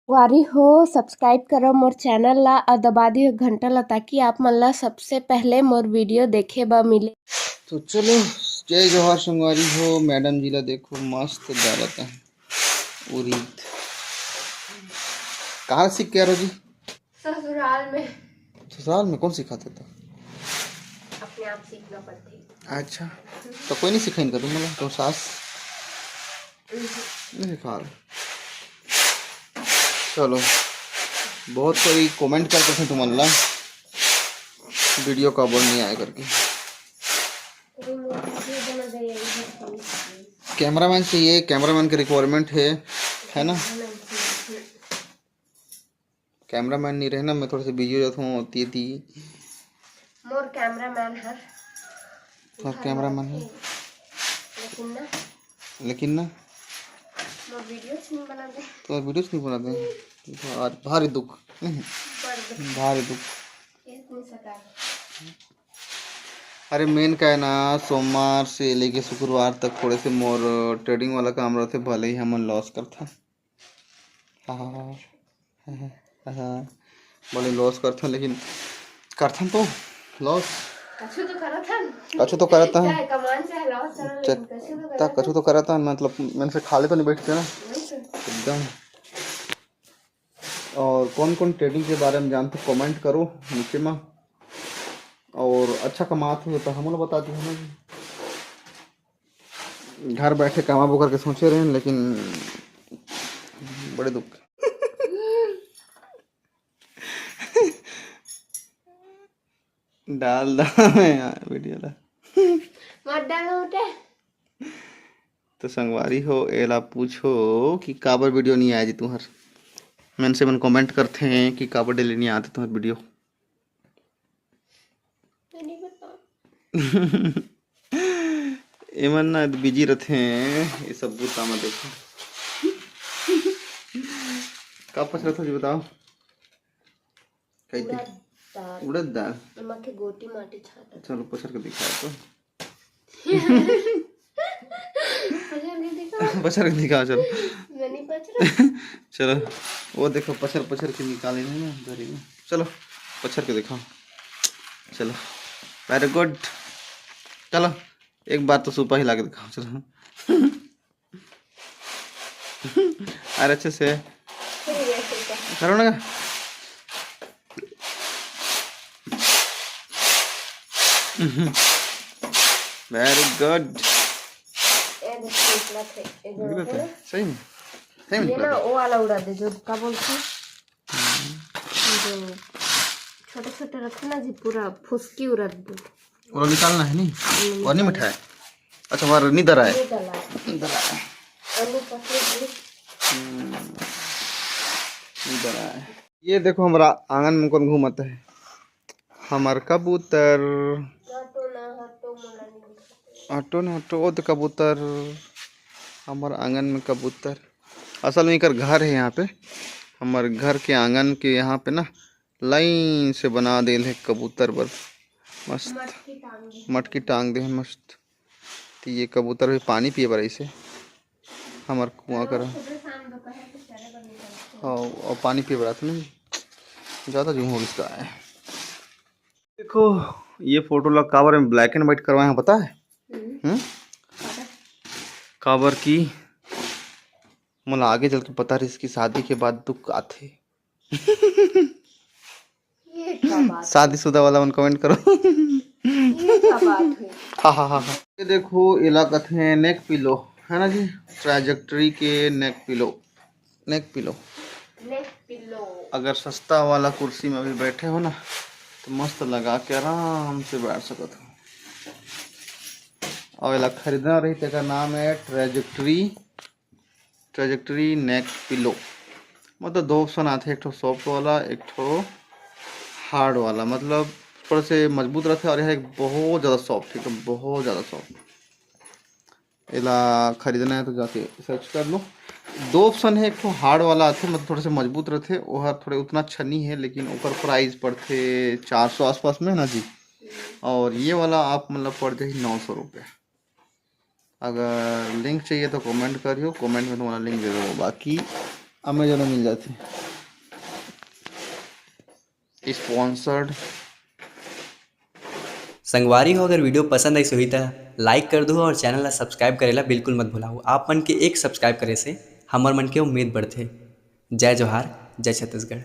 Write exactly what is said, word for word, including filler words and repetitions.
संगवारी हो, subscribe करो मोर channel ला और दबा दियो घंटा ला, ताकि आप मन ला सबसे पहले मोर video देखे बर मिले। तो चलो, जय जोहार संगवारी हो। मैडम जी ला देखो, मस्त डालत है उरीद। कहाँ सीख के आ रहो जी? ससुराल में। ससुराल में कौन सिखाते था? अपने आप सीखना पड़ते। अच्छा, तो कोई नहीं सिखाइन का तुम लोग, तो सास नहीं सिखा रहे। चलो, बहुत कोई comment करते थे तुम ला, video काबर नहीं आए करके। कैमरामैन चाहिए, कैमरामैन की requirement है, है ना? कैमरामैन नहीं रहना, मैं थोड़ा सा बिजी हो जाता हूँ। ती ती मोर कैमरामैन हर। हाँ, कैमरामैन है। लेकिन ना, लेकिन ना, मोर वीडियोज नहीं बनाते। तो वीडियोज नहीं बनाते हैं। तो आज भारी दुख। भारी दुख। अरे, मेन का है ना, सोमवार से लेके शुक्रवार तक थोड़े से मोर ट्रेडिंग वाला काम रहते, भले ही हमन लॉस करथन। हाँ, हाँ, हाँ, हाँ, हाँ, हाँ। भले लॉस करथन, लेकिन करथन तो लॉस। कछु तो करत हन। कछु तो करत हन। चाहे कमान, चाहे लॉस करत हन, चा-, लेकिन कछु तो ता करत कछु हन। तो करत हन, मतलब, मन से खाली तो नहीं बैठते ना। वही तो। एकदम। और कौन कौन ट्रेडिंग के बारे में जानते, कमेंट करो नीचे में। और अच्छा कमात हो तो हमन ला बता दियो ना। घर बैठे कमाबो करके सोचे रहेन, लेकिन बड़े दुख। डाल दा मैं यार वीडियो ला। मत डालो उठे। तो संगवारी हो, एला पूछो कि काबर वीडियो नहीं आए जी तुहर। मन से मन कमेंट करते हैं कि काबर डेली नहीं आते तुहर वीडियो। मैं नहीं बता। एमन ना बिजी रथे ये सब बूता में, देखो। का पचरत हो जी, बताओ। कइसे? उड़द दाल। उड़द दाल। एमा के गोटी माटी छाटा। चलो, पचर के दिखाओ तो। पचर के दिखाओ। पचर के दिखाओ, चलो। मैं नहीं पचरा। चलो, वो देखो, पचर, पचर के निकाले हैं ना, धरे हैं। चलो, पचर के दिखाओ। चलो, very good। चलो, एक बार तो सूपा हिला के दिखाओ, चलो। अरे, अच्छे से करो ना। Very good। सही में, सही में ये ना, निकला। वो वाला उड़ा दे, जो का बोलते हैं, जो छोटे छोटे रखे ना जी, पूरा फुसकी उड़ा दे। ओला निकालना है नहीं? हम्म, और नहीं निकालना। मिठाई। अच्छा, हमारा नहीं दरा है। नहीं दरा है। नहीं दरा है। और वो पकड़े भी। हम्म, नहीं दरा है। ये देखो, हमारा आंगन में कौन घूमत है? हमार कबूतर। हटो ना, हटो, मोला नहीं दिखत। हटो ना, हटो, ओ तो कबूतर। हमार आंगन में कबूतर। असल में एकर घर है यहाँ पे। हमार घर के आंगन के यहाँ पे ना लाइन से बना देल है कबूतर बर। मस्त। मटकी टांग दे। मटकी टांग दे है मस्त। तो ये कबूतर भी पानी पिए बर आइसे। हमार कुआं करा। सुबह शाम दोपहर के चरे बर निकलते हैं। हाँ, और पानी पिए बर आथे ना। ज़्यादा जूं हो इसका है। देखो, ये फोटो ला काबर में black and white करवाए हैं, पता है? हम्म। हम्म? पता। काबर की मोला आगे चल के पता रहिस कि शादी के बाद दुख आथे। ये क्या बात है? शादीशुदा वाला मन comment करो। ये क्या बात है? हाँ, हाँ, हाँ, हाँ। ये देखो, एला कथे neck pillow, है ना जी? ट्रैजेक्टरी के neck pillow, neck pillow। Neck pillow। अगर सस्ता वाला कुर्सी में अभी बैठे हो ना, तो मस्त लगा के आराम से बैठ सकत हो। और एला खरीदना रही, तेकर नाम है ट्रैजेक्टरी। Trajectory neck pillow। मतलब दो option आथे, एक ठो soft वाला, एक ठो hard वाला। मतलब थोड़ा से मजबूत रहथे और यह एक बहुत ज़्यादा soft, एकदम बहुत ज़्यादा soft। एला खरीदना है तो जाके search कर लो। दो option है, एक ठो hard वाला आथे, मतलब थोड़ा से मजबूत रहथे, वो हर थोड़े उतना अच्छा नहीं है, लेकिन ओकर price पड़थे चार सौ आसपास में ना जी। और ये वाला आप मतलब पड़ जाही नौ सौ रुपया। अगर link चाहिए तो comment करियो, comment में तुम्हारा link दे दूंगा। बाकी Amazon में मिल जाथे। Sponsored। संगवारी हो, अगर video पसंद आइस होही त like कर दू और channel ला subscribe करे ला बिल्कुल मत भुलाओ। आप मन के एक subscribe करे से हमर मन के उम्मीद बढ़थे। जय जोहार, जय छत्तीसगढ़।